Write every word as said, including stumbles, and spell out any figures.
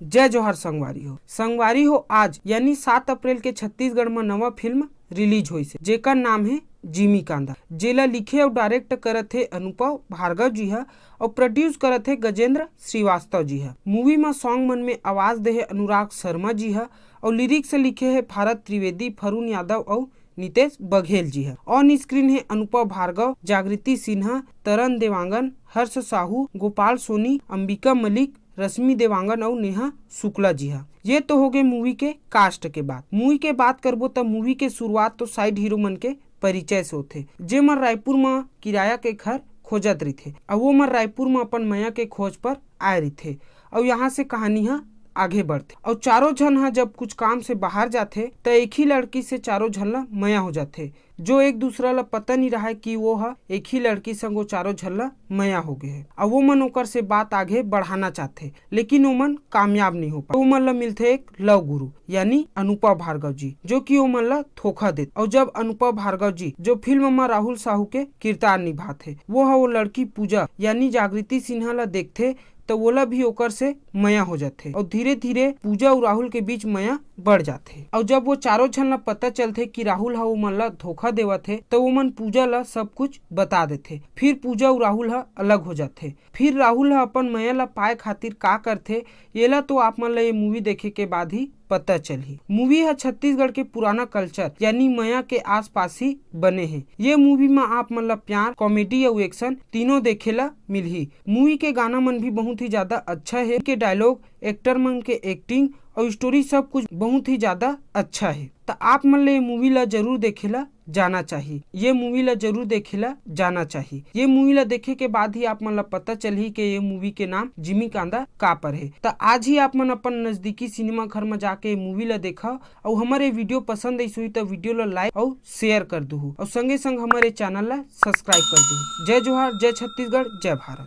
जय जोहार संगवारी हो। संगवारी हो, आज यानी सात अप्रैल के छत्तीसगढ़ म नवा फिल्म रिलीज होइस हे, जेकर नाम हे जिमी कांदा, जेला लिखे अउ डायरेक्ट करत हे अनुपम भार्गव जी ह अउ प्रोड्यूस करत हे गजेंद्र श्रीवास्तव जी ह। मूवी म सॉन्ग मन में आवाज दे हे अनुराग शर्मा जी ह अउ लिरिक्स लिखे हे भारत त्रिवेदी, फरुन यादव अउ नितेश बघेल जी ह। ऑन स्क्रीन हे अनुपम भार्गव, जागृति सिन्हा, तरन देवांगन, हर्ष साहू, गोपाल सोनी, अंबिका मलिक, रश्मि देवांगन अउ नेहा शुक्ला जी ह। ये तो होगे मूवी के कास्ट के बात। मूवी के बात करबो त मूवी के शुरुआत तो साइड हीरो मन के परिचय से होथे, जेमन रायपुर म किराया के घर खोजत रहिथे अउ वो मन रायपुर म अपन मया के खोज पर आए रहिथे अउ यहाँ से कहानी ह आगे बढ़थे। अउ चारों झन ह जब कुछ काम से बाहर जाथे त एक ही लड़की से चारों झन ला मया हो जाथे, जो एक दूसरा ला पता नहीं रहा कि वो ह एक ही लड़की संग वो चारों झन ला मया हो गए हे। अउ वो मन ओकर से बात आगे बढ़ाना चाहथे, लेकिन वो मन कामयाब नहीं हो पाए। वो मन ला मिलथे एक लव गुरु यानी अनुपम भार्गव जी, जो कि वो मन ला धोखा देथे। अउ जब अनुपम भार्गव जी, जो फिल्म म राहुल साहू के किरदार निभाथे, वो ह वो लड़की पूजा यानी जागृति सिन्हा ला देखथे, त वोला भी ओकर से मया हो जाथे अउ धीरे धीरे पूजा अउ राहुल के बीच मया बढ़ जाथे। अउ जब वो चारों झन ला पता चलथे कि राहुल ह ओमन ला धोखा देवत हे, त ओमन पूजा ला सब कुछ बता देथे। फिर पूजा अउ राहुल ह अलग हो जाथे। फिर राहुल ह अपन मया ला पाए खातिर का करथे, येला तो आप मन ला ये मूवी देखे के बाद ही पता चलही। मूवी ह छत्तीसगढ़ के पुराना कल्चर यानी मया के आसपास ही बने हे। ये मूवी म आप मन ला प्यार, कॉमेडी अउ एक्शन तीनों देखे ला मिलही। मूवी के गाना मन भी बहुत ही ज्यादा अच्छा हे। के डायलॉग, एक्टर मन के एक्टिंग अउ स्टोरी सब कुछ बहुत ही ज्यादा अच्छा हे। त आप मन ले ये मूवी ला जरूर देखे ला जाना चाही। ये मूवी ला जरूर देखे ला जाना चाही। ये मूवी ला देखे के बाद ही आप मन ला पता चलही कि ये मूवी के नाम जिमी कांदा काबर हे। त आज ही आप मन अपन नजदीकी सिनेमा घर म जाके ये मूवी ला देखा अउ हमर ये वीडियो पसंद आइस होही त वीडियो ला लाइक अउ शेयर कर दुहू अउ संगे संग हमर ये चैनल ला सब्सक्राइब कर दुहू। जय जोहार, जय छत्तीसगढ़, जय भारत।